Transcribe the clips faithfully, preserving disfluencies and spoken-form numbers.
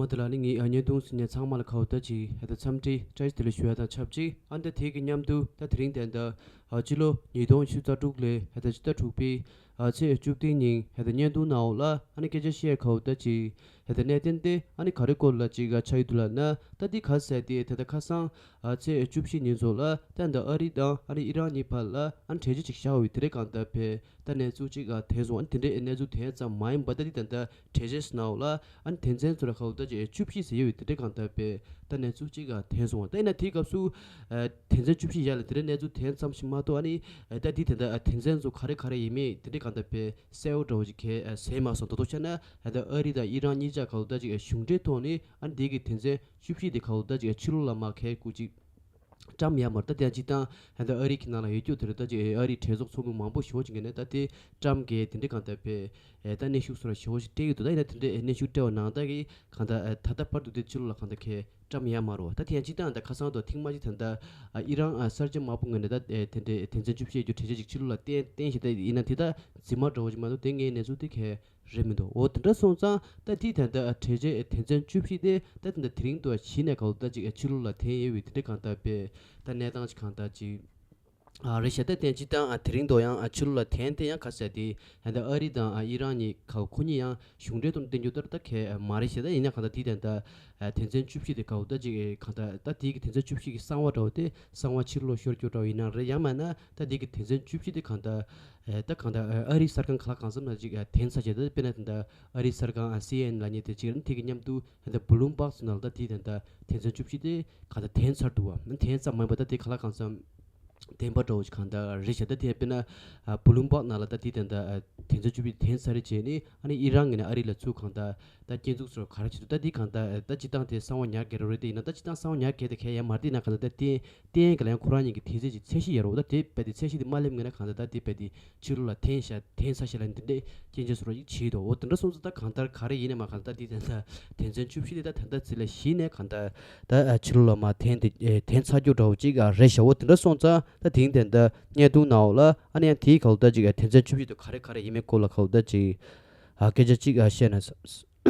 མ་དེ་ལ་ནི་ངའི་ཨ་བརྙན་ཐུང་གཟིགས་མཁན་ཚང་མ་ལ་ཁ་བ་ད་ཅིག་ཧེ་ད་འཚམས་འདྲི་བཀྲ་ཤིས་བདེ་ལེགས་ཞུ་ཡ་དང་ཆབས་ཅིག་ཨ་ནི་ད་དེ་གི་མཉམ་དུ་ད་དེ་རིང་དེ་འདྲ་ཨ་ཕྱི་ལོ་ཉིས་སྟོང་ཉི་ཤུ་རྩ་དྲུག་ལོའི་ཧེ་ད་ཕྱི་ཟླ་དྲུག་པའི་ཨ་ཚེས་བཅུ་བདུན་ཉིན་ཧེ་ད་བརྙན་ཐུང་ནང་འོག་ལ་ཨ་ནི་སྐད་ཆ་བཤད་ཁ་བ་ད་ཅིག་ཧེ་ད་གནད་དོན་དེ་ཨ་ནི་ག་རེ་སྐོར་ལ་ཅིག་ཨ་ཆགས་ཡོད་འདུག་ལབ་ན། ད་འདི་ག་ཟེར་དེ་ད་ད་ཁ་སང་ཨ་ཚེས་བཅུ་བཞི་ཉིན་ཚོ་ལ་ད་ད་ཨ་རི་དང་ཨ་ནི་ཨི་རན་གཉིས་བར་ལ་ཨ་ནི་གྲོས་ཆོད་ཅིག་བཞག་ཡོད་དེ་རེད། གང་ལྟར་བས། ད་གནས་ཚུལ་གཅིག་ཨ་ཐོན་སོང་། ཨ་ནི་དེ་འདྲའི་གནས་ཚུལ་ཐོན་ཙམ་མ་ཡིན་པ་ད་འདི་ད་ལྟ་གྲོས་ཆོད་ནང་ལ་ཨ་ནི་དོན་ཚན་ཚོ་ལ་ཁ་བོ་ད་ཅིག་བཅུ་བཞི་ཟེར་ཡོད་དེ་འདྲའི་གང་ལྟར་པའི་ད་གནས་ཚུལ་གཅིག་ཨ་ཐོན་སོང་བ། ད་ཡིན་ན་དེའི་སྐབས་སུ་ཨ་དོན་ཚན་བཅུ་བཞི་ཡ་ལ་དེ་འདྲའི་གནས་ཚུལ་ཐོན་ཙམ་ཞིག་མ་གཏོགས། ཨ་ནི་ཨ་ད་འདི་ད་ལྟ་ཨ་དོན་ཚན་ཚོ་ག་རེ་ག་རེ་ཡིན་མིན་དེ་འདྲའི་གང་ལྟར་པའི་གསལ་བོ་འདྲ་བོ་ཅིག་གས་ཨ་ཟེར་མ་སོང་། ད་དོ་ཆ་ན་ཨ་ད་ཨ་རི་དང་ཨི་རན་གཉིས་ཆ་ཁ་བོ་ད་ཅིག་ཨ་གཞུང་འབྲེལ་ཐོག་ནས་ཨ་ནི་དེ་གི་དོན་ཚན་བཅུ་བཞི་དེ་ཁ་བོ་ད་ཅིག་ཨ་ཕྱི་ལོགས་ལ་མ་ཁས་སྐུ་ཅིག་བཀྲམ་ཡ་མ་རེད། ད་དེ་ཡང་སྤྱིར་བཏང་ད་ལྟ་ཨ་རི་གི་ནང་ལ་ཡོད་རྒྱུ་དེ་རེད། ད་ཅིག་ཨ་རིའི་གྲོས་ཚོགས་ཚོགས་མི་མང་པོ་ཞེ་པོ་ཅིག་གིས་ནས་ད་དེ་བཀྲམ་གི་དེ་འདྲའི་གང་ལྟར་པའི་ཨེ་ད་གནོན་ཤུགས་སོགས་ཞེ་པོ་ཞིག་སྤྲད་ཀྱི་འདུག་ད་ཡིན་ན་དེ་འདྲའི་གནོན་ཤུགས་སྤྲད་པ་ནང་ལྟར་གྱི་གང་ལྟར་ཨེ་ད་ལྟ་བར་དུ་དེ་ཕྱི་ལོགས་ལ་གང་ལྟར་ཁས་བཀྲམ་ཡ་མ་རེད་བ། ད་དེ་ཡང་སྤྱིར་བཏང་ད་ཁ་སང་དུ་ཐེངས་མ་གཅིག་ད་ལྟ་ཨ་ཨི་རན་ཨ་གསར་བརྗེ་དམག་དཔུང་ངོས་ནས་ད་ཨེ་དེ་འདྲའི་དོན་ཚན་བཅུ་བཞི་ཡོད་རྒྱུ་གྲོས་ཆོད་ཅིག་ཕྱི་ལོགས་ལ་བཏོན་བཏོན་བཞིན། ད་ཡིན་ན་དེ་ད་རྫུན་མ་འདྲ་བོ་ཅིག་མ་གཏོགས་དེ་ངའི་གནས་ཚུལ་དེ་གས་རེད་མི་འདུག་འོ་དེ་འདྲ་སོང་ཙང་ད་དེའི་ད་ལྟ་གྲོས་ཆོད་དོན་ཚན་བཅུ་བཞི་དེ་ད་ད་ལྟ་དེ་རིང་དུ་གཞི་ནས་ག་ལ་ད་ཅིག་ཕྱི་ལོགས་ལ་འཐེན་ཡོད་པའི་དེ་འདྲ་གང་ལྟར་པའི་ད་གནས་སྟངས་ཅིག་གང་ལྟར་ཅིག་ཨ་རེད་ཤག་ད་དེ་སྤྱིར་བཏང་ཨ་དེ་རིང་དུ་ཡང་ཨ་ཕྱི་ལོགས་ལ་འཐེན་དེ་ཡང་ག་ཟེར་དེ་ད་ལྟ་ཨ་རི་དང་ཨ་ཨི་རན་གཉིས་ཁ་ཁོ་གཉིས་ཡང་གཞུང་འབྲེལ་ཐོག་ནས་བསྟན་རྒྱུ་ལྟར་ད་གས་མ་རེད་ཤག་ད་ཡིན་ན་གང་ལྟར་དེའི་ད་ལྟ་ཨ་དོན་ཚན་བཅུ་བཞི་དེ་ག་ལ་ད་ཅིག་གང་ལྟར་ད་དེའི་གི་དོན་ཚན་བཅུ་བཞི་གི་གསང་བ་འདྲ་བོ་དེ་གསང་བ་ཕྱི་ལོགས་ཤོར་རྒྱུ་འདྲ་བོ་ཡིན་ན་རེད། ཡང་མིན་ན་ད་དེའི་གི་དོན་ཚན་བཅུ་བཞི་དེ་གང་ལྟར་ཨེ་ད་གང་ལྟར་ཨ་རིའི་གསར་ཁང་ག་ལ་གང་འཚམ་ལ་ཅིག་ཨ་འཐེན་ཚར་བྱས། ད་དཔེར་ན་ད་ལྟ་ཨ་རིའི་གསར་ཁང་ཨ་སི་ཨེན་ཨེན་ལབ་མཁན་དེ་ཅིག་རེད། དེ་གི་མཉམ་དུ་ད་ལྟ་བྷུ་ལུམ་བྷག་ཚོ་ནང་ལ་ད་དེའི་ད་ལྟ་དོན་ཚན་བཅུ་བཞི་དེ་གང་ལྟར་འཐེན་ཚར་འདུག་བ། འཐེན་ཙམ་མ་ཡིན་པ་ད་དེ་ག་ལ་གང་འཚམ་བདེན་པ་འདྲ་བོ་ཅིག་གང་ལྟར་རེད་ཤག་ད་དེ་དཔེར་ན་ཨ་བྷུ་ལུམ་བྷག་ནང་ལ་ད་དེའི་ད་ལྟ་ཨ་དོན་ཚན་བཅུ་བཞི་འཐེན་ཚར་རེད་བྱས་ནས། ཨ་ནི་ཨི་རན་གྱིས་ནི་ཨ་རི་ལ་ཚུར་གང་ལྟར་ད་སྐྱོན་འཛུགས་སོགས་ག་རེ་བྱེད་འདུག་ད་འདི་གང་ལྟར་ད་སྤྱིར་བཏང་དེ་གསང་བ་ཉར་གི་རེད་རེད། དེ་ཡིན་ན་ད་སྤྱིར་བཏང་གསང་བ་ཉར་གི་དེ་གས་ཡང་མ་རེད། དེ་ན་གང་ལྟར་ད་བསྟན་བསྟན་གི་ལ་ཡང་ཁོ་རང་གཉིས་ཀྱི་དེ་ཚད་ཅིག་ཚད་གཞི་ཡོད་རེད། ད་དེ་རྦད་དེ་ཚད་གཞི་དེ་མ་སླེབས་ངེས་ན་གང་ལྟར་ད་དེ་རྦད་དེ་ཕྱི་ལོགས་ལ་འཐེན་ཤག་འཐེན་ཚར་ཤག་ལ་འདི་འདྲའི་སྐྱོན་བརྗོད་སོགས་ར་ཅིག་བྱེད་འདུག་འོ་དེ་འདྲ་སོང་ཙང་ད་གང་ལྟར་ག་རེ་ཡིན་ནའི་མ་གང་ལྟར་དེ་ད་ལྟ་དོན་ཚན་བཅུ་བཞི་དེ་ད་ད་ལྟ་ཚེ་ལ་གཞི་ནས་གང་ལྟར་ད་ཕྱི་ལོགས་ལ་མ་འཐེན་དེ་འཐེན་ཚར་རྒྱུ་འདྲ་བོ་ཅིག་རེད་ཤག་འོ་དེ་འདྲ་སོང་ཙང་ད་དེང་དེ་ད་བརྙན་ཐུང་ནང་འོག་ལ་ཨ་ནི་ཡང་དེའི་ག་ལ་ད་ཅིག་དོན་ཚན་བཅུ་བཞི་དེ་ག་རེ་ག་རེ་ཡིན་མིན་སྐོར་ལ་ག་ལ་ད་ཅིག་ཨ་སྐད་ཆ་ཅིག་ཨ་བཤད་ན་བསམ།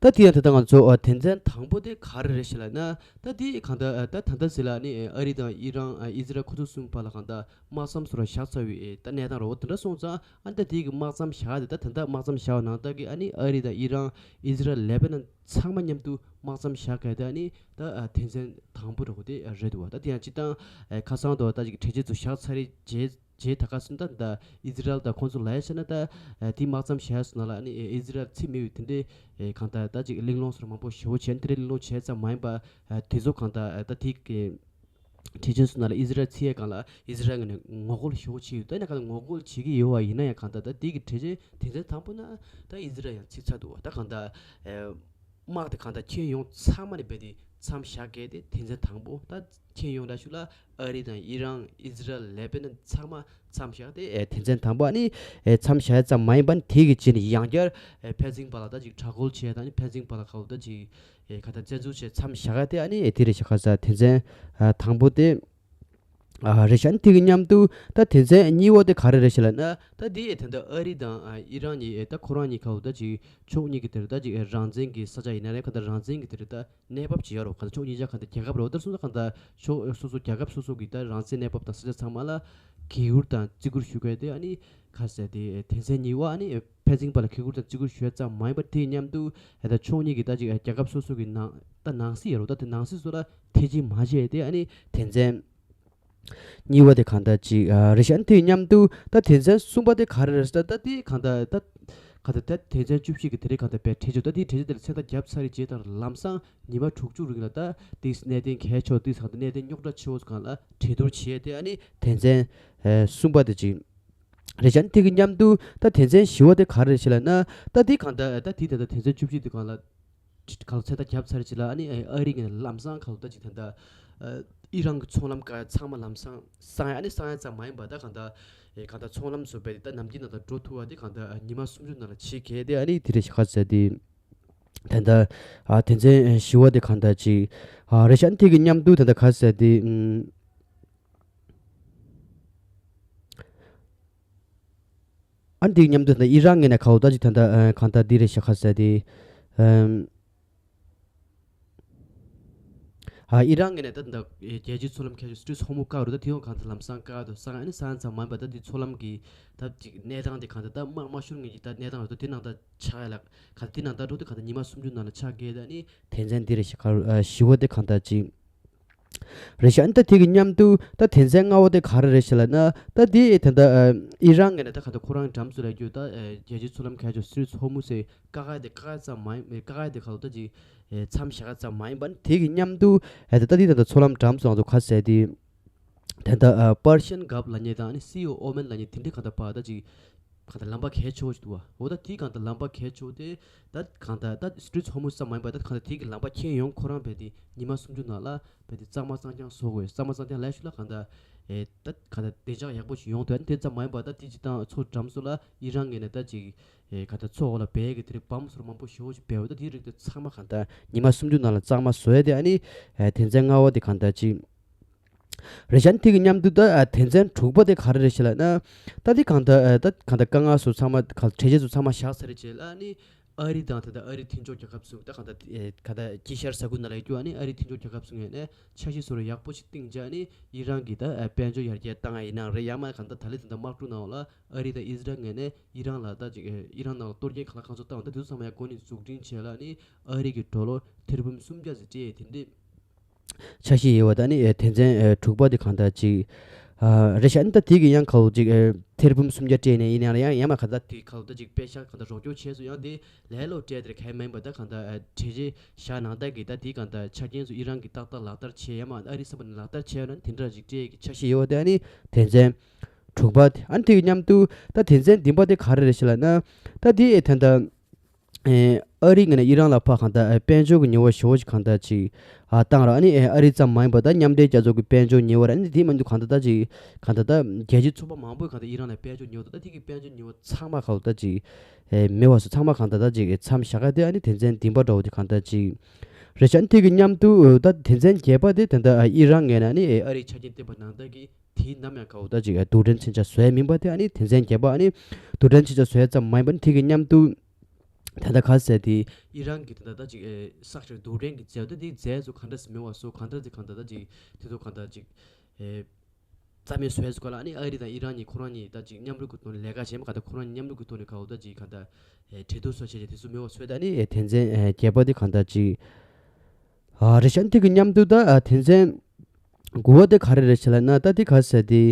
ད་དེ་ཡང་ད་ལྟ་ང་ཚོ་ཨ་དོན་ཚན་དང་པོ་དེ་ག་རེ་རེད་ཤག་ལབ་ན། ད་དེ་གང་ལྟར་ཨ་ད་ད་ལྟ་ཟེར་ལ་ནི་ཨ་རི་དང་ཨི་རན་ཨ་ཨི་ཟི་རལ་ཁོ་ཚོ་གསུམ་བར་ལ་གང་ལྟར་དམག་མཚམས་སོགས་ལ་བཞག་ཚར་བའི་ཨེ་ད་གནས་སྟངས་རེད། འོ་དེ་འདྲ་སོང་ཙང་ཨ་ད་དེ་གི་དམག་མཚམས་བཞག་དེ་ད་ད་ལྟ་དམག་མཚམས་བཞག་པ་ནང་ལྟར་གི་ཨ་ནི་ཨ་རི་དང་ཨི་རན་ཨི་ཟི་རལ་ལེ་པ་ནན་ཚང་མ་མཉམ་དུ་དམག་མཚམས་བཞག་གི་ད་ཨ་ནི་ད་ཨ་དོན་ཚན་དང་པོ་འདྲ་བོ་དེ་རེད་འདུག་བ། ད་དེ་ཡང་སྤྱིར་བཏང་ཨེ་ཁ་སང་དུ་ད་ཅིག་གྲོས་ཆོད་ཚོ་བཞག་ཚར་རེད་རྗེས། རྗེས་ད་ག་སོང་ད་ད་ཨི་ཟི་རལ་དང་ཁོང་ཚོ་ལ་ཡ་བྱས་ན་ད་ཨ་དེ་དམག་མཚམས་བཞག་སོང་ན་ལ་ཨ་ནི་ཨི་ཟི་རལ་ཚིག་མེད་པའི་དེ་འདྲའི་ཨེ་གང་ལྟར་ད་ཅིག་གླེང་སློང་སོགས་མང་པོ་ཞེ་པོ་བྱས། དེ་འདྲའི་གླེང་སློང་བྱས་ཙམ་མ་ཡིན་པ་ཨ་དེ་ཚོ་གང་ལྟར་ཨ་ད་དེ་གི་གྲོས་ཆོད་སོང་ན་ལ་ཨི་ཟི་རལ་ཚིག་ཡ་གང་ལ་ཨི་ཟི་རལ་ངོས་ནས་ངོ་རྒོལ་ཞེ་པོ་བྱས་ཡོད། ད་ཡིན་ན་གང་ལྟར་ངོ་རྒོལ་བྱེད་ཀྱི་ཡོད་པ་ཡིན་ན་ཡང་གང་ལྟར་ད་དེ་གི་གྲོས་ཆོད་དོན་ཚན་དང་པོ་ན་ད་ཨི་ཟི་རལ་ཡང་ཚིག་ཚར་འདུག་བ། ད་གང་ལྟར་ཨེ། དམག་དེ་གང་ལྟར་ཁྱོན་ཡོངས་ཚང་མ་ནས་རྦད་དེ་མཚམས་བཞག་གལ་ཏེ་དོན་ཚན་དང་པོ། ད་ཁྱོན་ཡོངས་འདྲ་ཞུ་ལ་ཨ་རི་དང་ཨི་རན་ཨི་ཟི་རལ་ལེ་པ་ནན་ཚང་མ་མཚམས་བཞག་སྟེ་ཨེ་དོན་ཚན་དང་པོ་ཨ་ནི་ཨེ་མཚམས་བཞག་ཙམ་མ་ཡིན་པར་དེ་གི་རྗེས་ནས་ཡང་བསྐྱར་ཨེ་ཕན་ཚུན་བར་ལ་ད་ཅིག་དྲག་རྒོལ་བྱས་དང་ཨ་ནི་ཕན་ཚུན་བར་ལ་ག་ལ་ད་ཅིག་ཨེ་ག་ད་བཙན་འཛུལ་བྱས་མཚམས་བཞག་སྟེ་ཨ་ནི་ཨེ་དེ་རེད་ཤག་ཁ་ས་དོན་ཚན་ཨ་དང་པོ་དེ། ཨ་རེད་ཤག་དེ་གི་མཉམ་དུ་ད་དོན་ཚན་གཉིས་པ་དེ་ག་རེ་རེད་ཤག་ལབ་ན། ད་དེ་ད་ལྟ་ཨ་རི་དང་ཨ་ཨི་རན་གཉིས་ཨེ་ད་ཁོ་རང་གཉིས་ཁ་ལ་ད་ཅིག་ཕྱོགས་གཉིས་ཀྱི་དེར་ད་ཅིག་ཨེ་རང་བཙན་གྱི་ས་ཆ་ཡིན་ན་རེད། ག་ད་རང་བཙན་གྱི་དེར་ད་གནས་བབ་ཅིག་ཡོད་རེད། ག་ད་ཕྱོགས་གཉིས་ཆ་ག་ད་རྒྱལ་ཁབ་རེད། འོ་ད་སོང་ཙང་ག་ད་ཕྱོགས་སོ་སོ་རྒྱལ་ཁབ་སོ་སོ་གི་ད་རང་བཙན་གནས་བབ་དང་ས་ཆ་ཚང་མ་ལ་གུས་བཀུར་དང་བརྩི་བཀུར་ཞུ་དགོས་དེ། ཨ་ནི་ག་ཟེར་དེ་དོན་ཚན་གཉིས་པ་ཨ་ནི་ཕན་ཚུན་བར་ལ་གུས་བཀུར་དང་བརྩི་བཀུར་ཞུ་ཡ་ཙམ་མ་ཡིན་པར་དེའི་མཉམ་དུ་ད་ཕྱོགས་གཉིས་ཀྱི་ད་ཅིག་རྒྱལ་ཁབ་སོ་སོ་གི་ནང་ད་ནང་སྲིད་ཡོད་རེད། ད་དེ་ནང་སྲིད་སོགས་ལ་ཐེ་ཇུས་མ་བྱས་ཏེ། ཨ་ནི་དོན་ཚན་གཉིས་པ་དེ་གང་ལྟར་ཅིག་རེད་ཤག་དེའི་མཉམ་དུ་ད་དོན་ཚན་གསུམ་པ་དེ་ག་རེ་རེད་ཟེར་ན། ད་དེ་གང་ལྟར་ད་གང་ལྟར་ད་དོན་ཚན་བཅུ་བཞི་གི་དེ་རིང་གང་ལྟར་པའི་གྲོས་ཆོད། ད་དེའི་གྲོས་ཆོད་དེ་ལ་མཚན་རྟགས་བརྒྱབ་ཚར་རེད། རྗེས་དང་ལམ་སང་ཉི་མ་དྲུག་ཅུ་རིང་ལ་ད་དེ་གནད་དོན་གལ་ཆེ་བ་དེ་གང་ལྟར་གནད་དོན་རྙོག་དྲ་ཆེ་བོ་གང་ལ་གྲོས་བསྡུར་བྱས་ཏེ། ཨ་ནི་དོན་ཚན་གསུམ་པ་དེ་ཅིག་རེད་ཤག་དེ་གི་མཉམ་དུ་ད་དོན་ཚན་བཞི་པ་དེ་ག་རེ་རེད་ལབ་ན། ད་དེ་གང་ལྟར་ད་དེ་ད་ལྟ་དོན་ཚན་བཅུ་བཞི་དེ་གང་ལ་གང་ལ་མཚན་རྟགས་བརྒྱབ་ཚར་ཅིག་ལ། ཨ་ནི་ཨ་རི་གི་ལམ་སང་གང་ལ་ད་ཅིག་ད་ལྟ་ཨི་རན་གྱི་ཚོང་ལམ་ག་ཚང་མ་ལམ་སང་གསང་ཡ། ཨ་ནི་གསང་ཡ་ཙམ་མ་ཡིན་པ་ད་གང་ལྟར་གང་ལྟར་ཚོང་ལམ་བཟོ་བའི་ད་ནམ་རྒྱུན་ནང་ད་འགྲོ་ཐུབ་པ་དེ་གང་ལྟར་ཉི་མ་སུམ་ཅུ་ནང་ལ་བྱེད་གལ་ཏེ། ཨ་ནི་དེ་རེད་ཤག་ཁ་ཟེར་དེ། ད་ལྟ་ཨ་དོན་ཚན་བཞི་པ་དེ་གང་ལྟར་ཅིག་ཨ་རེད་ཤག་དེ་གི་མཉམ་དུ་ད་ལྟ་ག་ཟེར་དེ་ཨུམ། ཨ་འདི་མཉམ་དུ་ད་ཨི་རན་ངོས་ནས་ཁ་བོ་ད་ཅིག་ད་ལྟ་ཨ་གང་ལྟར་འདི་རེད་ཤག་ཁ་ཟེར་དེ། ཨམ། ཨ་ཨི་རན་ངོས་ནས་ད་ད་རྒྱལ་སྤྱིའི་མཚོ་ལམ་ཁ་ཤས་སི་ཊྲེཊ་ཧོར་མུཛ་བཀག་རུ་ད་དེ་ཡང་གང་ལྟར་ལམ་སང་བཀག་འདུག་ས་ཨ་ནི་ས་ཡང་ཙམ་མ་ཡིན་པ་ད་དེ་མཚོ་ལམ་གི་ད་ཅིག་གནས་སྟངས་དེ་གང་ལྟར་ད་དམག་དམག་ཤོར་ངེས་ཀྱི་ད་གནས་སྟངས་རུ་ད་དེ་ནང་ད་ཆགས་ཡ་ལ་ག་དེ་ནང་ད་འགྲོ་དུས་གང་ལྟར་ཉི་མ་སུམ་ཅུ་ནང་ལ་ཆགས་ཀྱི་ད་ནི་དོན་ཚན་འདི་རེད་ཤག་ཨ་བཞི་བ་དེ་གང་ལྟར་ཅིག་རེད་ཤག་ཨ་ནི་ད་དེ་གི་མཉམ་དུ་ད་དོན་ཚན་ལྔ་བ་དེ་ག་རེ་རེད་ཤག་ལབ་ན། ད་དེ་ད་ལྟ་ཨ་ཨི་རན་ངོས་ནས་ད་ག་ད་ཁོ་རང་འགྲམ་ཚོ་ལ་རྒྱུ་ད་ཨ་རྒྱལ་སྤྱིའི་མཚོ་ལམ་ཁ་ཤས་སི་ཊྲེཊ་ཧོར་མུཛ་ཟེར་བཀག་ཡ་དེ་བཀག་ཡ་ཙམ་མ་ཡིན། བཀག་ཡ་དེ་ག་ལ་ད་ཅིག་ཨ་མཚམས་བཞག་ཡ་ཙམ་མ་ཡིན་པ་ནི་དེ་གི་མཉམ་དུ་ཨ་ད་ད་དེ་ད་ལྟ་མཚོ་ལམ་འགྲམ་ཚོ་ང་ཚོ་ག་ཟེར་དེ། ད་ལྟ་ཨ་པར་ཤན་གྷལཕ་ལབ་མཁན་དང་ཨ་ནི་སི་ཨོ་ཨོ་མན་ལབ་མཁན་དེ་འདྲའི་ག་ད་བར་ད་ཅིག་གང་ལྟར་ལམ་པ་གལ་ཆེ་བོ་ཞིག་འདུག་བ། འོ་ད་དེའི་གང་ལྟར་ལམ་པ་གལ་ཆེ་བོ་དེ་ད་གང་ལྟར་ད་སི་ཊྲེཊ་ཧོར་མུཛ་ཙམ་མ་ཡིན་པར་ད་གང་ལྟར་དེའི་གི་ལམ་པ་མཁྱེན་ཡོང་ཁོ་རང་རྦད་དེ་ཉི་མ་སུམ་ཅུ་ནང་ལ་རྦད་དེ་གཙང་མ་གཙང་རྐྱང་བཟོ་དགོས། གཙང་མ་གཙང་རྐྱང་ལབ་ཤུགས་ལ་གང་ལྟར་ཨེ་ད་གང་ལྟར་བདེ་འཇགས་ཡག་པོ་ཞིག་ཡོང་ཐུབ། ཨ་ནི་དེ་ཙམ་མ་ཡིན་པར་ད་དེ་སྤྱིར་བཏང་མཚོ་འགྲམ་སོགས་ལ་ཨི་རན་ངོས་ནས་ད་ཅིག་ཨེ་གང་ལྟར་མཚོ་འོག་ལ་སྦས་ཀྱི་དེ་རིགས་བམ་སོགས་མང་པོ་ཞེ་པོ་ཅིག་སྦས་འོ། ད་དེ་རིགས་དེ་ཚང་མ་གང་ལྟར་ཉི་མ་སུམ་ཅུ་ནང་ལ་གཙང་མ་བཟོ་ཡ་དེ་ཨ་ནི་ཨེ་དོན་ཚན་ལྔ་བ་དེ་གང་ལྟར་ཅིག་རེད་ཤག་ཨ་ནི་དེ་གི་མཉམ་དུ་ད་ཨ་དོན་ཚན་དྲུག་པ་དེ་ག་རེ་རེད་ཤག་ལབ་ན། ད་དེ་གང་ལྟར་ཨ་ད་གང་ལྟར་དཀའ་ངལ་སོགས་ཚང་མ་ག་གྲོས་ཆོད་སོགས་ཚང་མ་བཞག་ཚར་རེད་བྱས་ལ་ཨ་ནི་ཨ་རི་དང་ད་ལྟ་ཨ་རིའི་མཐུན་ཕྱོགས་རྒྱལ་ཁབ་ཚོ་ད་གང་ལྟར་ཨེ་གང་ལྟར་དཀྱིལ་ཤར་ས་ཁུལ་ནང་ལ་ཡོད་རྒྱུ་ཨ་ནི་ཨ་རིའི་མཐུན་ཕྱོགས་རྒྱལ་ཁབ་ཚོ་ངོས་ནས་འཆར་གཞི་སོགས་ཡག་པོ་ཞིག་བཏིང་བྱས་ཨ་ནི་ཨི་རན་གྱི་ད་ཨ་དཔལ་འབྱོར་ཡར་རྒྱས་བཏང་ཡ་ཡིན་ན་རེད། ཡང་མིན་གང་ལྟར་ད་ལན་ད་ལྟ་དམག་འཁྲུག་ནང་ལ་ཨ་རི་དང་ཨི་ཟི་རལ་ངོས་ནས་ཨི་རན་ལ་ད་ཅིག་ཨེ་ཨི་རན་ནང་ལ་གཏོར་སྐྱོན་གང་ལ་གང་འཚམ་བཏང་བ་ད་དེ་ཚོ་ཚང་མ་ཡང་འགོ་ནས་འཛུགས་སྐྲུན་བྱས་ལ་ཨ་ནི་ཨ་རི་གི་ཌོ་ལར་ཐེར་འབུམ་སུམ་བརྒྱ་ཙམ་སྤྲད་དེ་འདྲས། འཆར་གཞི་ཡོད་པ་དང་ནི་ཨེ་དོན་ཚན་ཨེ་དྲུག་པ་དེ་གང་ལྟར་ཅིག་ཨ་རེད་ཤག་ཨ་ནི་ད་དེ་གི་ཡང་ཁ་ལོ་ཅིག་ཨེ་ཐེར་འབུམ་སུམ་བརྒྱ་སྤྲད་ནས་ཡིན་ན་ཡང་ཡང་མ་གང་ལྟར་དེ་ཁ་ལོ་ད་ཅིག་པེ་ཤག་གང་ལྟར་རོགས་སྐྱོར་བྱས་སོང་། ཡང་དེ་ལས་སླ་པོ་སྤྲད་དེ་གལ་མིན་པ་ད་གང་ལྟར་ཨེ་གྲོས་ཆོད་བཞག་ནང་ལྟར་གྱི་ད་དེ་གང་ལྟར་ཆ་རྐྱེན་ཚོ་ཨི་རན་གྱིས་ཏག་ཏག་ལག་བསྟར་བྱས་ཡང་མ་ཨ་རི་བསམ་པ་ནས་ལག་བསྟར་བྱས་ཡོད་ན་དེ་འདྲ་ཅིག་སྤྲད་ཀྱི་འཆར་གཞི་ཡོད་པ་དེ་ཨ་ནི་དོན་ཚན་དྲུག་པ་དེ། ཨ་ནི་དེ་གི་མཉམ་དུ་ད་དོན་ཚན་བདུན་པ་དེ་ག་རེ་རེད་ཤག་ལབ་ན། ད་དེ་ཨེ་ད་ལྟ་ཨེ་ཨ་རི་ངོས་ནས་ཨི་རན་ལ་ཕར་གང་ལྟར་ཨེ་དཔལ་འབྱོར་གྱི་ཉེས་པ་ཞེ་པོ་ཅིག་གང་ལྟར་ཅིག་ཨ་བཏང་ར། ཨ་ནི་ཨེ་ཨ་རི་ཙམ་མ་ཡིན་པར་ད་མཉམ་འབྲེལ་རྒྱལ་ཚོགས་ཀྱི་དཔལ་འབྱོར་ཉེས་པ་ར། ཨ་ནི་དེ་མ་གཏོགས་གང་ལྟར་ད་ཅིག་གང་ལྟར་ད་རྒྱལ་སྤྱིའི་ཚོགས་པ་མང་པོས་གང་ལྟར་ཨི་རན་ལ་དཔལ་འབྱོར་ཉེས་པ་ད་ད་དེ་གི་དཔལ་འབྱོར་ཉེས་པ་ཚང་མ་གང་ལྟར་ཅིག་ཨེ་མེད་པ་སོགས་ཚང་མ་གང་ལྟར་ད་ཅིག་ཨེ་མཚམས་བཞག་ག་དེ་ཨ་ནི་དོན་ཚན་བདུན་པ་འདྲ་བོ་དེ་གང་ལྟར་ཅིག་རེད་ཤག་ཨ་ནི་དེ་གི་མཉམ་དུ་ད་དོན་ཚན་བརྒྱད་པ་དེ་ད་ལྟ་ཨི་རན་ངོས་ནས་ཨ་ནི་ཨེ་ཨ་རིའི་ཆ་རྐྱེན་བསྟན་པ་ནང་ལྟར་གྱི་དེའི་ནམ་ཡང་གའོ་ད་ཅིག་རྡུལ་ཕྲན་མཚོན་ཆ་བཟོ་ཡ་མིན་པ་དེ་ཨ་ནི་དོན་ཚན་བརྒྱད་པ་ཨ་ནི་རྡུལ་ཕྲན་མཚོན་ཆ་བཟོ་ཡ་ཙམ་མ་ཡིན་པ་ནི་དེ་གི་མཉམ་དུ་ད་ལྟ་ག་ཟེར་དེ་ཨི་རན་གྱི་ད་ལྟ་ད་ཅིག་ཨེ་ས་ཆ་རྡུལ་ཕྲན་གྱི་རྫས་ད་དེ་རྫས་ཚོ་ག་འདྲ་སེ་མེད་པ་བཟོ་གང་འདྲ་ཅིག་གང་ལྟར་ད་ཅིག་དེ་ཚོ་གང་ལྟར་ཅིག་ཨེ་རྩ་མེད་བཟོ་ཡ་ཚོ་ག་ལ་ཨ་ནི་ཨ་རི་དང་ཨི་རན་གཉིས་ཁོ་རང་གཉིས་ད་ཅིག་མཉམ་རུབ་ཀྱི་ཐོག་ནས་ལས་ཀ་བྱེད་མ་གང་ལྟར་ཁོ་རང་གཉིས་མཉམ་རུབ་ཀྱི་ཐོག་ནས་གའོ་ད་ཅིག་གང་ལྟར་ཨེ་འབྲེལ་གཏུག་སོགས་བྱས་རྗེས་དེ་ཚོ་མེད་པ་བཟོ་ཡ་ད་ཨ་ནི་ཨེ་དོན་ཚན་ཨེ་བརྒྱད་པ་དེ་གང་ལྟར་ཅིག་ཨ་རེད་ཤག་ཨ་ནི་དེ་གི་མཉམ་དུ་ད་ཨ་དོན་ཚན་དགུ་པ་དེ་ག་རེ་རེད་ཤག་ལབ་ན། ད་དེ་ག་ཟེར་དེ་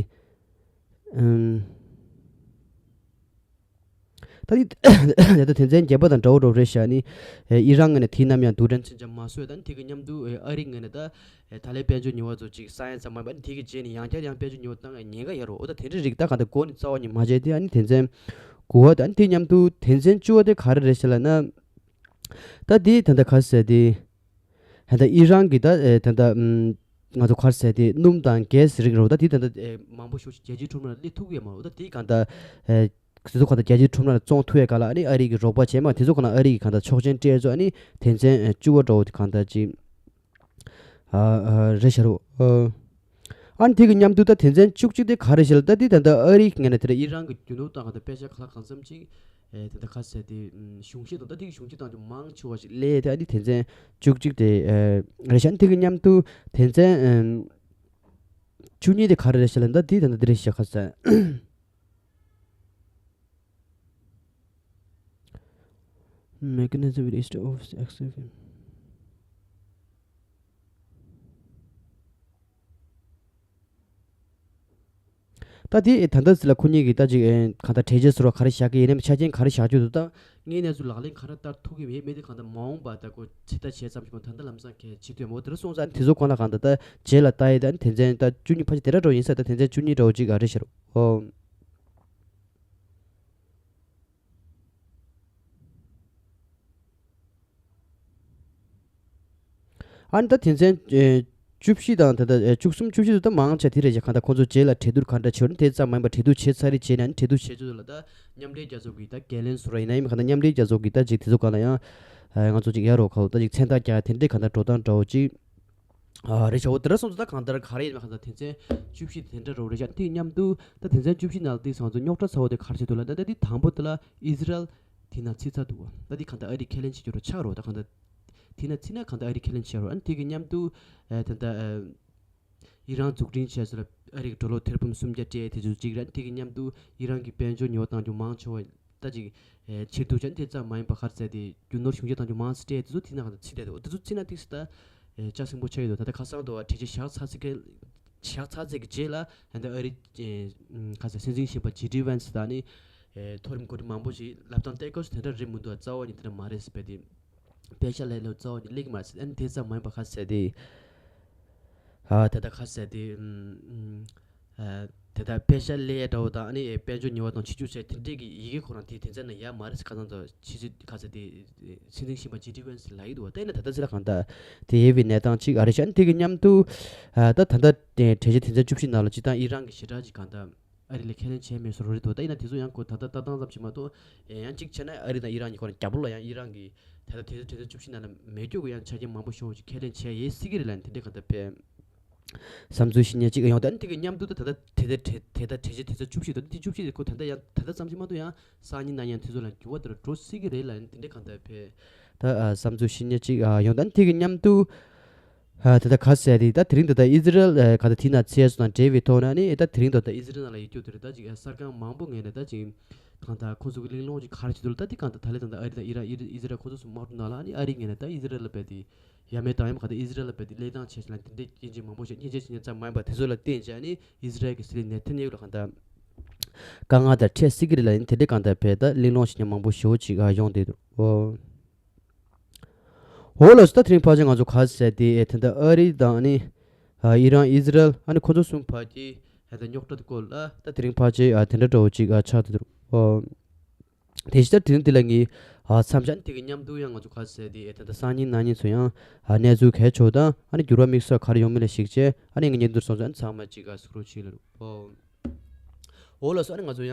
ཨམ། ད་དེ་ད་དོན་ཚན་བརྒྱད་པ་དང་འདྲ་བོ་འདྲ་བོ་རེད་ཤག་ཨ་ནི་ཨེ་ཨི་རན་ངོས་ནས་དེ་ནམ་ཡང་རྡུལ་ཕྲན་མཚོན་ཆ་མ་བཟོས། ད་ནི་དེ་གི་མཉམ་དུ་ཨེ་ཨ་རི་ངོས་ནས་ད་ཨེ་ད་ལན་དཔལ་འབྱོར་ཉེས་པ་ཚོ་ཅིག་བསགས་ཡ་ཙམ་མ་ཡིན་པ་ནི་དེ་གི་རྗེས་ནས་ཡང་བསྐྱར་ཡང་དཔལ་འབྱོར་ཉེས་པ་བཏང་ཡ་ཉེན་ཁ་ཡོད་རེད། འོ་ད་དེ་འདྲ་རིགས་ད་གང་ལྟར་འགོ་ནས་རྩ་བ་ནས་མ་བྱས་ཏེ། ཨ་ནི་དོན་ཚན་དགུ་པ་དང་དེ་མཉམ་དུ་དོན་ཚན་བཅུ་པ་དེ་ག་རེ་རེད་ཤག་ལབ་ན། ད་དེ་ད་ལྟ་ག་ཟེར་དེ། ད་ལྟ་ཨི་རན་གྱི་ད་ཨེ་ད་ལྟ་ཨམ་ང་ཚོ་ག་རེ་ཟེར་དེ་སྣུམ་དང་གྷེ་སི་རིགས་རེད་པ། ད་དེ་ད་ལྟ་ཨེ་མང་པོ་ཞེ་པོ་ཅིག་རྒྱལ་སྤྱིའི་ཁྲོམ་ར་ལ་སླེབས་ཐུབ་ཀྱི་ཡོད་མ་རེད་པ། ད་དེ་གང་ལྟར་ཨེ་དེ་ཚོ་གང་ལྟར་རྒྱལ་སྤྱིའི་ཁྲོམ་ར་ལ་བཙོང་ཐུབ་ཡ་ག་ལ་ཨ་ནི་ཨ་རི་གི་རོགས་པ་བྱས་མ་དེ་ཚོ་གང་ལྟར་ཨ་རི་གི་གང་ལྟར་ཆོག་མཆན་སྤྲད་ཚོ། ཨ་ནི་དོན་ཚན་ཨེ་བཅུ་པ་འདྲ་བོ་དེ་གང་ལྟར་ཅིག་ཨ་ཨ་རེད་ཤག་རོ། ཨ་ཨ་ནི་དེ་གི་མཉམ་དུ་ད་དོན་ཚན་བཅུ་གཅིག་དེ་ག་རེ་ཞིག་ལ། ད་དེ་ད་ལྟ་ཨ་རི་ངོས་ནས་དེ་ལ་ཨི་རན་གྱི་རྒྱུ་ནོར་དང་གང་ལྟར་པེ་ཤ་ག་ལ་གང་འཚམ་ཅིག་ཨེ་དེ་ད་ག་ཟེར་དེ་ཨམ་གཞུང་བཞེས་དང་ད་དེ་གི་གཞུང་བཞེས་དང་དེ་མང་ཆེ་བ་ཞིག་སླེབས་ཏེ། ཨ་ནི་དོན་ཚན་བཅུ་གཅིག་དེ་ཨེ་རེད་ཤག་ཨ་ནི་དེ་གི་མཉམ་དུ་དོན་ཚན་ཨམ་བཅུ་གཉིས་དེ་ག་རེ་རེད་ཤག་ལ། ད་དེ་ད་ལྟ་དེ་རེད་ཤག་ག་ཟེར། Mechanism with East of X F M. ད་དེ་ད་ལྟ་ཟེར་ལ་ཁོ་གཉིས་ཀྱིས་ད་ཅིག་ཨེ་གང་ལྟར་གྲོས་ཆོད་ཟེར་བ་ག་རེ་བཞག་གི་ཡིན་ནམ། ཆ་རྐྱེན་ག་རེ་བཞག་རྒྱུ་འདུག་ད་ངས་གནས་ཚུལ་ལག་ལེན་ག་རེ་བསྟར་ཐུབ་ཀྱི་ཡོད་མེད་དེ་གང་ལྟར་མ་འོངས་པ་ད་ཁོ་ཇི་ལྟར་བྱས་ཙམ་ཞིག་མ་ད་ལྟ་ལམ་སང་གལ་ཆེ་དོན་མོ་དེ་ར་སོང་ཙང་དེ་ཚོ་གང་ལ་གང་ལྟར་ད་རྗེས་ལ་ལྟ་ཡི། ད་ནི་དོན་ཚན་ད་བཅུ་གཉིས་ཕལ་ཆེར་དེ་འདྲ་འདྲ་བོ་ཡིན་ས། ད་དོན་ཚན་བཅུ་གཉིས་འདྲ་བོ་ཅིག་ཨ་རེ་ཤག་རོ། ཨོ། ཨ་ནི་ད་དོན་ཚན་ཨེ་བཅུ་བཞི་དང་ད་ལྟ་ཨེ་བཅུ་གསུམ་བཅུ་བཞི་དུ་ད་མང་ཆེ་དེ་རེད་ཀྱང་། གང་ལྟར་ཁོང་ཚོ་རྗེས་ལ་གྲོས་བསྡུར་ག་འདྲ་བྱེད་རུང་དེ་ཙམ་མ་ཡིན་པར་གྲོས་བསྡུར་བྱས་ཚར་རེ་བྱས་ནས། ཨ་ནི་གྲོས་བསྡུར་བྱས་ཚོད་ལ་ད་མཉམ་འབྲེལ་རྒྱལ་ཚོགས་ཀྱི་ད་འགན་ལེན་ཟེར་བ་ཡིན་ན་ཡིན་མིན། གང་ལྟར་མཉམ་འབྲེལ་རྒྱལ་ཚོགས་ཀྱི་ད་ཅིག་དེ་ཚོ་གང་ལ་ཡང་ཨེ་ང་ཚོ་ཅིག་ཡ་རོ་ཁའོ་ད་ཅིག་མཚན་རྟགས་རྒྱག་དེ་འདྲའི་གང་ལྟར་འགྲོ་སྟངས་འདྲ་བོ་ཅིག་ཨ་རེད་ཤག་འོ་དེ་འདྲ་སོང་ཙང་ད་གང་ལྟར་ག་རེ་ཡིན་ན་གང་ལྟར་དོན་ཚན་བཅུ་བཞི་དེ་འདྲ་རོ་རེད་ཤག་དེ་མཉམ་དུ་ད་དོན་ཚན་བཅུ་བཞི་ནང་ལ་དེ་ང་ཚོ་རྙོག་དྲ་ཚ་བོ་དེ་ག་རེ་བྱེད་འདུག་ལབ་ན། ད་དེ་དང་པོ་དེ་ལ་ཨི་ཟི་རལ་ དེ་ན་ཚིག་ཚར་འདུག་བ། ད་དེ་གང་ལྟར་ཨ་རིས་ཁས་ལེན་བྱེད་རྒྱུ་རུ་ཆགས་རོགས། ད་གང་ལྟར་དེ་ན་ཚིག་ན་གང་ལྟར་ཨ་རིས་ཁས་ལེན་བྱེད་རོགས། ཨ་ནི་དེ་གི་མཉམ་དུ་ཨ་ད་ལྟ་ཨ་ཨི་རན་འཛུགས་སྐྲུན་བྱས་ཚོ་ལ་ཨ་རིས་ཀྱི་ཌོ་ལར་ཐེར་འབུམ་སུམ་བརྒྱ་སྤྲད་དེ་ཚོ་གཅིག་རེད། དེ་གི་མཉམ་དུ་ཨི་རན་གྱི་དཔལ་འབྱོར་ཉེས་པ་བཏང་རྒྱུ་མང་ཆེ་བ་ད་ཅིག་ཨེ་ཕྱིར་བསྡུ་བྱས་ནས་དེ་ཙམ་མ་ཡིན་པ་ག་རེ་ཟེར་དེ་རྒྱུ་ནོར་གཞུང་འབྱེད་བཏང་རྒྱུ་མང་ཙམ་སྤྲད་དེ་ཚོ་དེ་ན་གང་ལྟར་ཚིག་སྤྲད་དེ་འོ་དེ་ཚོ་ཚིག་ན་ཏིག་སི་ད་ཨེ་ལྕགས་སྲིན་པོ་ཆགས་ཡོད་དོ། ད་ལྟ་ཁ་སང་དུ་བ་གྲོས་ཆོད་བཞག་ཚར་ཚིག་གི་བཞག་ཚར་ཚིག་གི་རྗེས་ལ་ད་ལྟ་ཨ་རི་ཨེ་ག་ཟེར་སྲིད་འཛིན་གཞོན་པ་ཇེ་ཌི་ཝན་སི་ད་ནི་ཨེ་མཐོ་རིམ་འགོ་ཁྲིད་མང་པོ་ཞིག་ལབ་སྟངས་ཏེ་ཀོ་ཞིག་དེ་འདྲ་རེད་མི་འདུག་རྩ་བ་ཉིད་དེ་འདྲ་མ་རེད་ཟེར་བས་དེ། པེ་ཤ་ལས་ལོ་གཙོ་བོ་ནི་ལེགས་མ་ཟེར། ཨ་ནི་དེ་ཙམ་མ་ཡིན་པ་ཁ་ཟེར་དེ། ཨ་དེ་ད་ཁ་ཟེར་དེ། ཨམ་ཨ་དེ་ད་པེ་ཤ་ལས་འདྲ་བོ་དང་ཨ་ནི་དཔལ་འབྱོར་ཉེས་པ་དང་ཕྱི་འཇུག་ཟེར་དེ་འདྲས་ཀྱི་ཡི་གེ་ཁོ་རང་དེ་དེ་ཚོ་ནི་ཡ་མ་རེད་ཟེར། ཁ་སང་ཚོ་ཕྱི་ཚུལ་ཁ་ཟེར་དེ་སྲིད་འཛིན་གཞོན་པ་ཇེ་ཌི་ཝན་སི་ལ་ཡི་འདུག་བ། ད་ཡིན་ན་ད་ལྟ་ཚེ་ལ་གང་ལྟར་དེ་ཡེ་བའི་གནས་སྟངས་གཅིག་ཨ་རེད་ཤག་ཨ་ནི་དེ་གི་མཉམ་དུ་ཨ་ད་ད་ལྟ་དེ་གྲོས་ཆོད་དེ་ཚོ་བཅུ་བཞི་ནང་ལ་སྤྱི་བཏང་ཨི་རན་གྱི་ཞེ་དྲག་ཅིག་གང་ལྟར། ཨ་རི་ལ་ཁས་ལེན་བྱས་མེད་བཟོ་འདྲ་རེད་འདུག་ད་ཡིན་ན་དེ་ཚོ་ཡང་ཁོ་ད་ལྟ་ལྟ་སྟངས་ཙམ་ཞིག་མ་གཏོགས་ཡང་གཅིག་བྱས་ན་ཨ་རི་དང་ཨི་རན་གཉིས་ཁོ་རང་རྒྱབ་ལོགས་ལ་ཡང་ཨི་རན་གྱི་ད་ལྟ་དེ་ཚོ་དེ་ཚོ་བཅུ་བཞི་ནང་ལ་མེད་རྒྱུ་གི་ཡང་ཆ་རྐྱེན་མང་པོ་ཞིག་ཅིག་ཁས་ལེན་བྱས་ཡོད་སྲིད་ཀྱི་རེད་ལབ་ནས་དེ་འདྲའི་གང་ལྟར་དཔེ་བསམ་ཚུལ་བཞི་ནས་གཅིག་ཡོང་། ད་ནི་དེ་གི་མཉམ་དུ་ད་ད་ལྟ་དེ་ད་དེ་ད་གྲོས་ཆོད་དེ་ཚོ་བཅུ་བཞི་ད་དེ་བཅུ་བཞི་དེ་ཁོ་ད་ལྟ་ཡང་ད་ལྟ་ཙམ་ཞིག་མ་གཏོགས་ཡང་སང་ཉིན་གནངས་ཉིན་དེ་ཚོ་ལ་འགྱུར་བ་དེ་འདྲ་འགྲོ་སྲིད་ཀྱི་རེད་ལབ་ནས་དེ་འདྲའི་གང་ལྟར་དཔེ་ད་བསམ་ཚུལ་བཞི་ནས་གཅིག་ཡོང་། ད་ནི་དེ་གི་མཉམ་དུ། ཨ་ད་ལྟ་ག་ཟེར་དེ་ད་དེ་རིང་ད་ལྟ་ཨི་ཛི་རལ་ཨ་ག་ད་དེ་ན་ཚེ་སོ་དང་འབྲེལ་བའི་ཐོག་ན་ནི་ད་དེ་རིང་ད་ལྟ་ཨི་ཛི་རལ་ནང་ལ་ཡོད་རྒྱུ་དེ་རེད། ད་ཅིག་གསར་ཁང་མང་པོ་ངོས་ནས་ད་ཅིག་གང་ལྟར་ཁོང་ཚོ་གི་གླེང་སློང་ཅིག་ག་རེ་བྱེད་འདུག་ལ་ད་དེ་གང་ལྟར་ད་ལྟ་ད་ལས་ད་ལྟ་ཨ་རི་དང་ཨི་རན་ཨི་ཛི་རལ་ཁོང་ཚོ་གསུམ་དམག་འཁྲུག་ནང་ལ་ནི་ཨ་རིའི་ངོས་ནས་ད་ཨི་ཛི་རལ་ལ་རྦད་དེ་ཡ་མེད་དང་ཡ་མ་ག་ད་ཨི་ཛི་རལ་ལ་རྦད་དེ་གླེང་སྟངས་བྱས་ཤིག་ལ་དེ་འདྲའི་སྐྱོན་ཅིག་མང་པོ་བྱས་སྙན་ཆ་ཞིག་ཉན་ཙམ་མ་ཡིན་པ་དེ་ཚོ་ལ་བརྟེན་བྱས་ནི་ཨི་ཛི་རལ་གྱི་སྲིད་བློན་ནེ་ཐན་ཡ་ཧུ་ལ་གང་ལྟར་དཀའ་ངལ་དང་འཕྲད་སྲིད་ཀྱི་རེད་ལབ་ནི་དེ་འདྲའི་གང་ལྟར་བས་ད་གླེང་སློང་ཞིག་ཉན་མང་པོ་ཞེ་པོ་ཅིག་ཡོང་བསྡད་འདུག་འོ། འོ་ལགས་སོ། ད་དེ་རིང་ཕལ་ཆེར་ང་ཚོ་ག་ཟེར་དེ་ཨེ་ད་ལྟ་ཨ་རི་དང་ནི་ཨ་ཨི་རན་ཨི་ཛི་རལ་ཨ་ནི་ཁོ་ཚོ་གསུམ་བར་གྱི་ཨ་ད་རྙོག་དྲ་དེ་སྐོར་ལ་ད་དེ་རིང་ཕལ་ཆེར་ཨ་དེ་འདྲ་འདྲ་བོ་ཅིག་ཨ་ཆགས་བསྡད་འདུག་འོ། དེ་བཞིན་ད་དེ་རིང་འདི་ལ་ངས་ཨ་མཚམས་བཞག་ནས་དེ་གི་མཉམ་དུ་ཡང་ང་ཚོ་ག་ཟེར་དེ་ཨེ་ད་ལྟ་སང་ཉིན་གནངས་ཉིན་ཚོ་ཡང་ཨ་གནས་ཚུལ་གལ་ཆེ་བ་དང་ཨ་ནི་འགྱུར་བ་དམིགས་བསལ་ག་རེ་ཡོང་མིན་ལ་གཞིགས་བྱས་ཨ་ནི་ངས་བརྙན་ཐུང་སོང་ཙང་ཚང་མ་ཅིག་ཨ་གཟིགས་རོགས་བྱེད་ལ་རུ། འོ། འོ་ལགས་སོ། ཨ་ནི་ང་ཚོ་ཡང་།